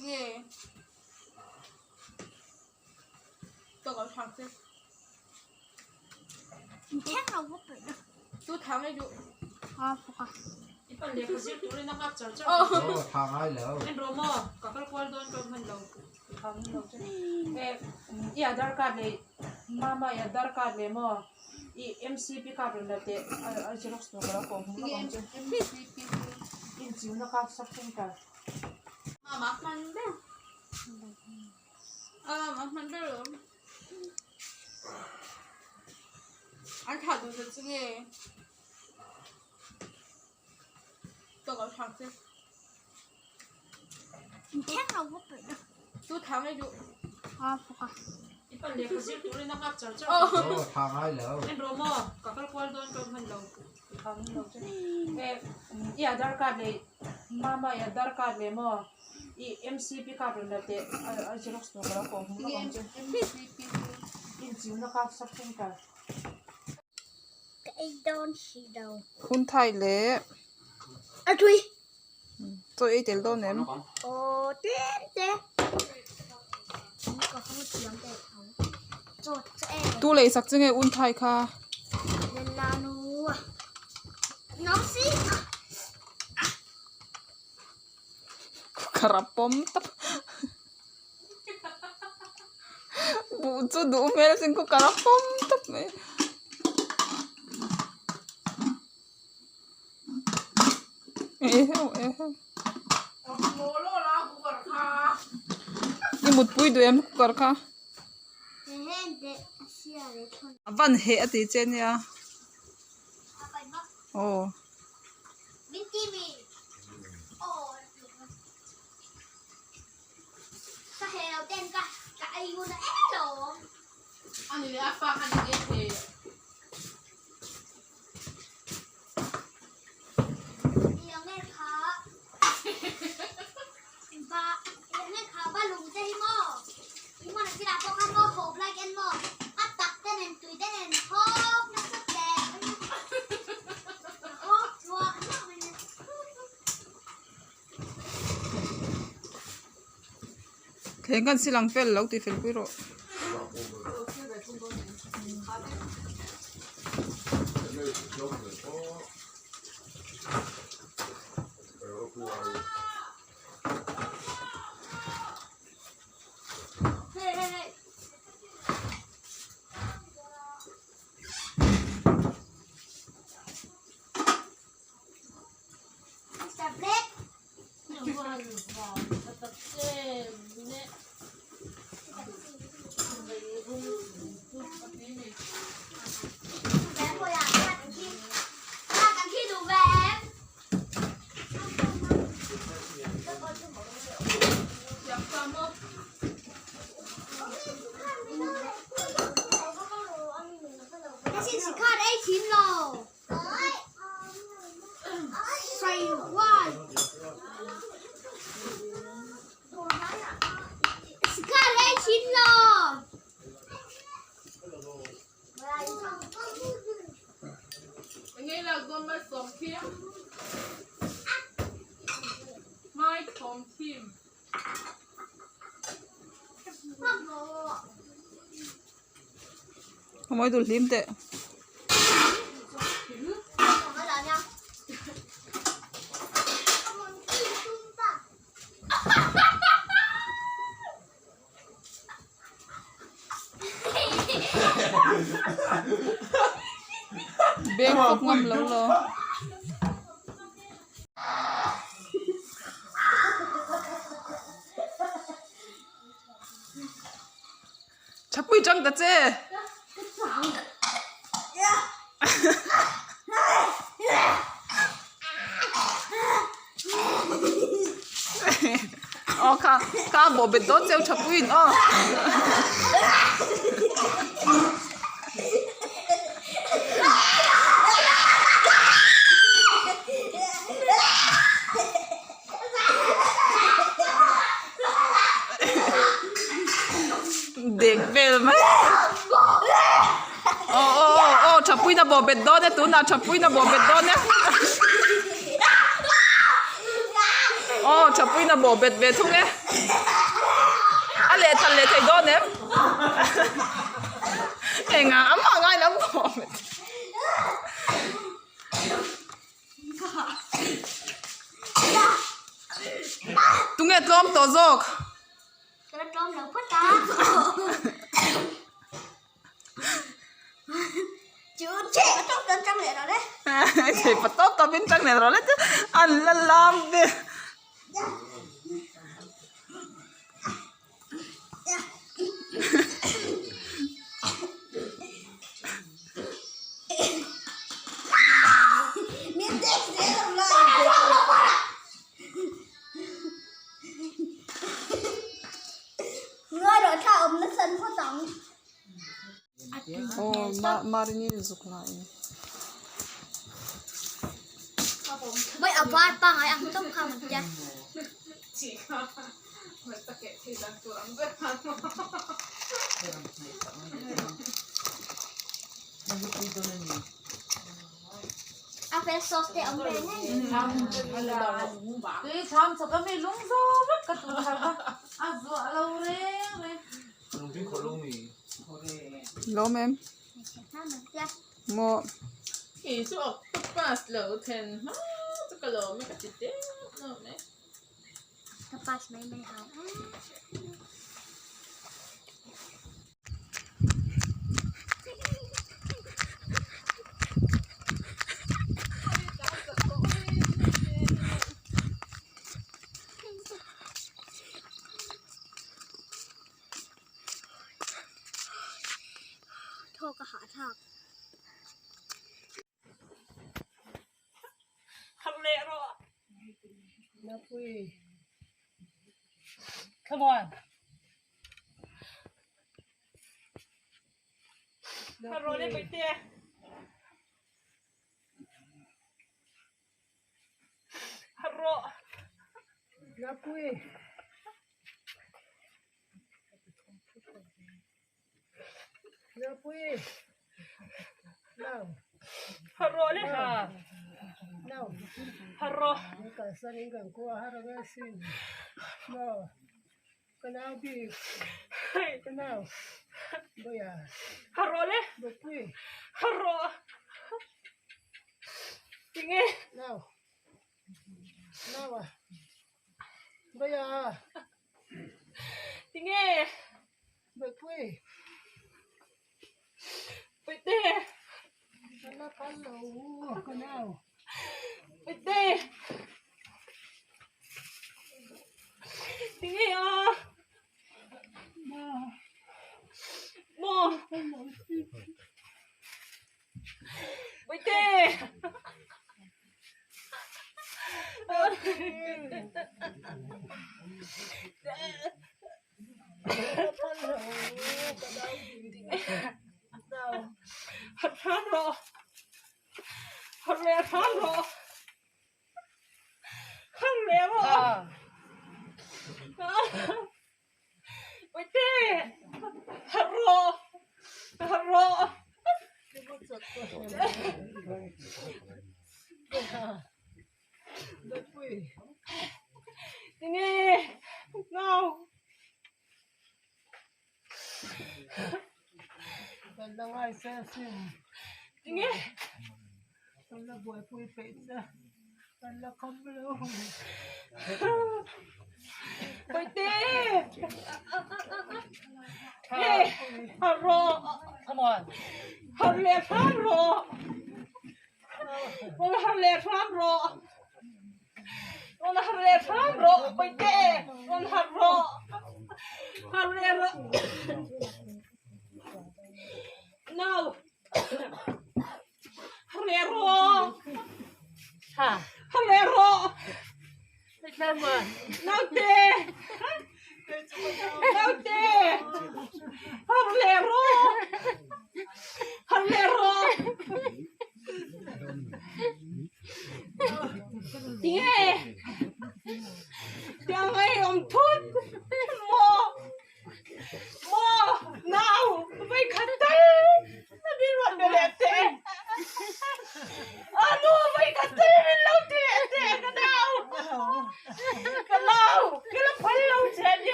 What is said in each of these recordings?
che nge? Hun thai leh chaw ei tel dawn em? Tu lei sak che nge un thai kha? Cooker a pawm tawp buh chu duh hmel sin cooker a pawm tawp mai. I mutpui duh em cooker kha a van heh a ti che nia aw. Thleng khan silang fel lo tih fel pui rawh. Mawi dul hlim teh. Beng fawk ngam lo lo. Chapui tang ta che. Aw kha kha a bawh bet dawn cheu Chapuiin aw. Dek vel mai aw aw aw aw Chapuiin a bawh bet dawn e tunah Chapuiin a bawh bet dawn e. Aw Thapuiin a bawh bet ve thung e. A lehthal leh thei dawn em? Engah amah ngain a bawh bet. Tunge tlawm tawh zawk? Ka la tlawm lo phawt a. Chu che ka tawp dawn tang leh rawh le. Che pa tawp tawp in tang leh rawh le chu an la lam ve. Min dek zel ang la. Ngawi rawh thla awm nasa an phawt ang. Aw ma marini zuk la in. Mai a var pangai ang tawp kha man tia. A fel sauce te awm ve ngei. Tui chham chak a mi lung zo vek ka tur thar kha a zuah lo reng reng. Lawm em? Maw. Khi chu octopus lo then hma chu ka lawm e ka ti tep lawm e. Ka pass mai mai hau. Thawk a hahthlak. Come on.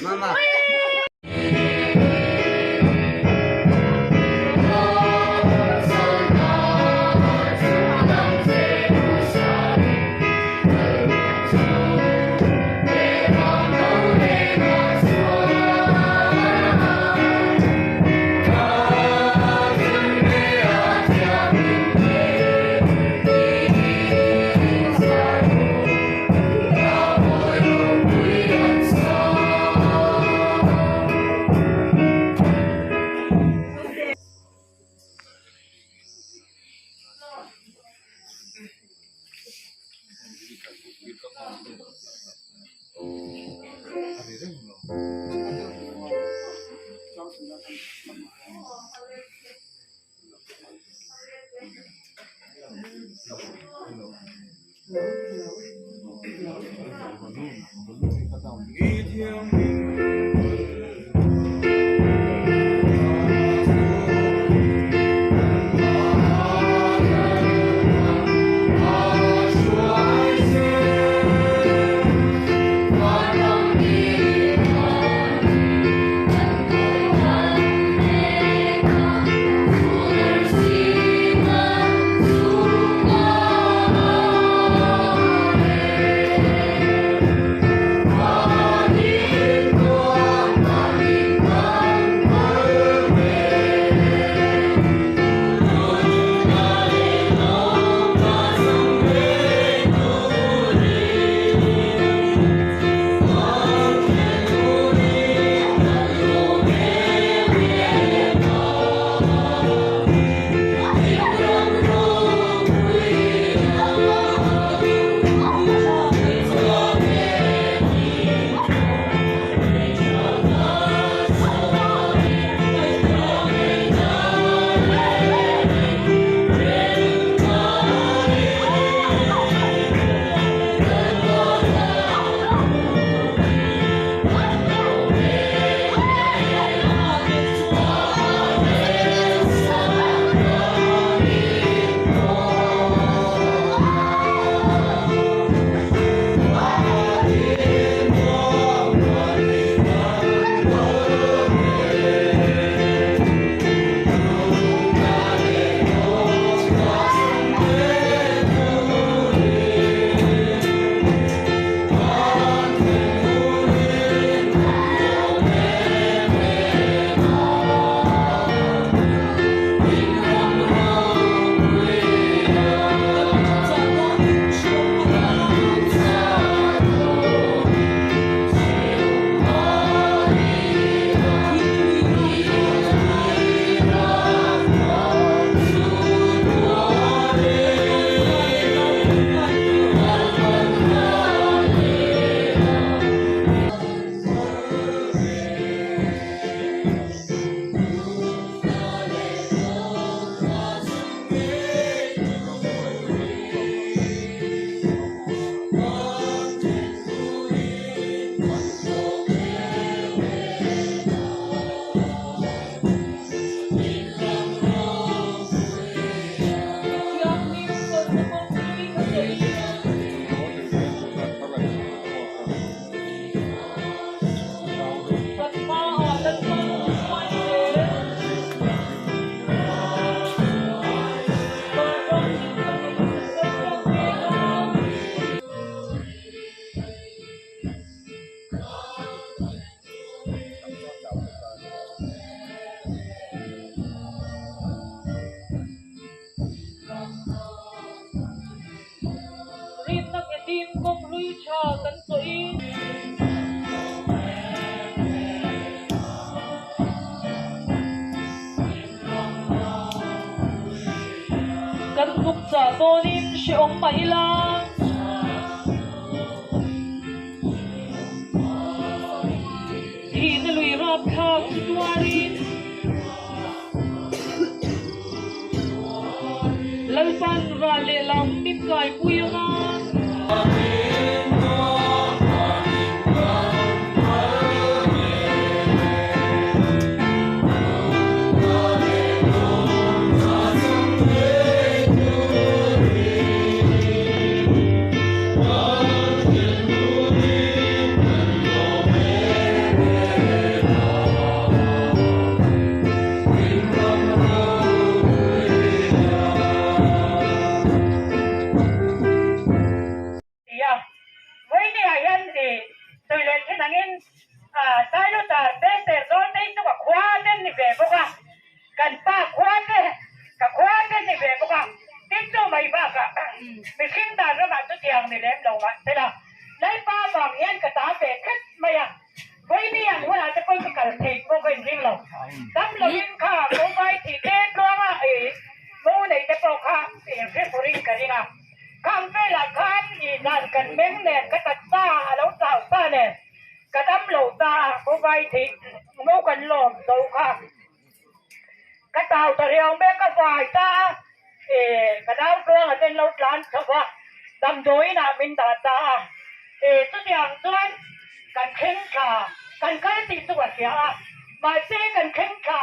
Mama. Rinna nghetin kawng hlui tha kan zawh i. Kan buk chah dawnin hrehawm mah ila. Hreawm tuarin Lalpan ral lehlam min kaipui ang a. Tia Vawinia hian i sawi leh thin angin Sailutar te Serzawl te hi chu ka khua te an ni ve bawk a, kan pa khua te ka khua te an ni ve bawk a, tin chu mai bakah mihring dan ramah chutiang ni lem lo mahsela Lalpa vang hian ka ta ve tlat mai a, Vawinia ang hunah te pawhin ka kal thei pawh ka inring lo, dam lovin kha Mobile thih te tluanga i mo nei te pawh kha inhre furin ka ring a. Khang velah khan i dan kan meng nen ka taksa a lo chau sa nen ka dam lo ta a, Mobile thih ngo kan lawm zo kha ka chau ta riau mai a, ka vai ta a, i ka nau tluanga ten lo tlan chho va, damdawiin ah min dah ta a, i chutiang chuan kan thleng thla kan kal tih chu ka hria a, mahse kan thleng thla.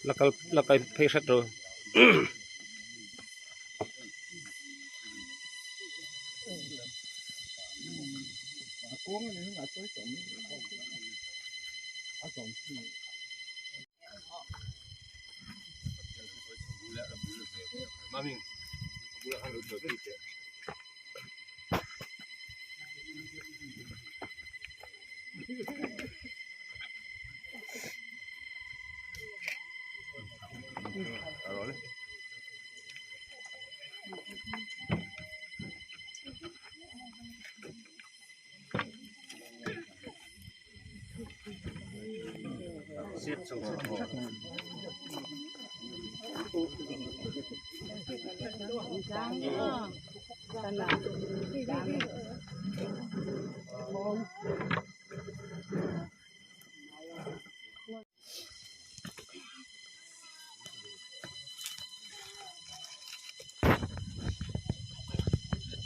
La kal la kai phei hret ro.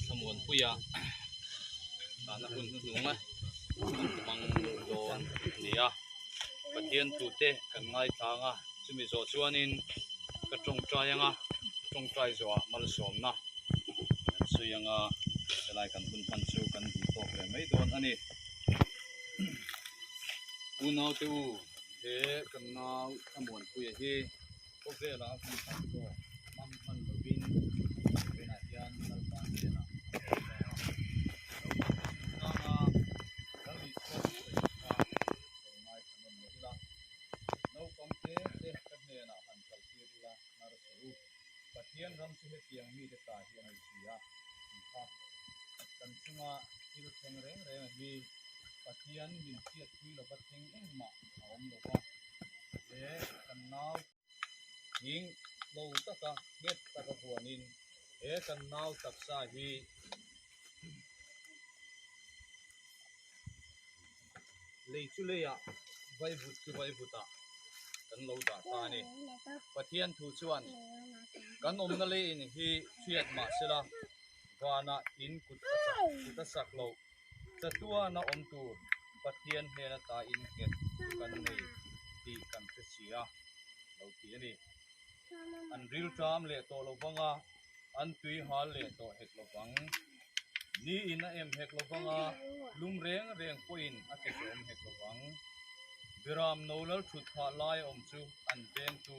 Thlamuanpuia tahna hun hnuhnung a hmang dawn a ni a Pathian thu te kan ngaithlang a chumi zawh chuanin ka tawngtai anga tawngtai zawhah malsawmna kan sawi anga helai kan hun hman chu kan duh tawk leh mai dawn a ni unau te u he kan nau Thlamuanpuia hi khawvelah a hun hman zawk hmang hman lovin tunah hian Lalpa hnenah a kal ta a lo kal chungchanga Lal Isua thusawi kha lo ngaithla nawn leh ila naupang te te ka hnenah han kal tir ila hnar suh u Pathian ram chu hetiang mite ta hi a ni si a tih kha kan chunga thil thleng reng reng hi Pathian min hriatpui lova thleng engmah a awm lo va he kan nau Hing lo taka nghet taka huanin he kan nau taksa hi lei chu leiah vaivut chu vaivutah kan lo dah ta a ni. Pathian thu chuan kan awmna leiin hi hriat mahsela. Vanah in kut a sak kut a sak loh chatuana awm tur Pathian hnena ta in nghet kan nei tih kan hre si a lo ti a ni. An rilṭam leh tawh lo vang a, an tui hal leh tawh hek lo vang. Ni in a em hek lo vang a, lum reng reng pawhin a ke sawm hek lo vang. Biram no lal thut phah lai awm chu an vengtu.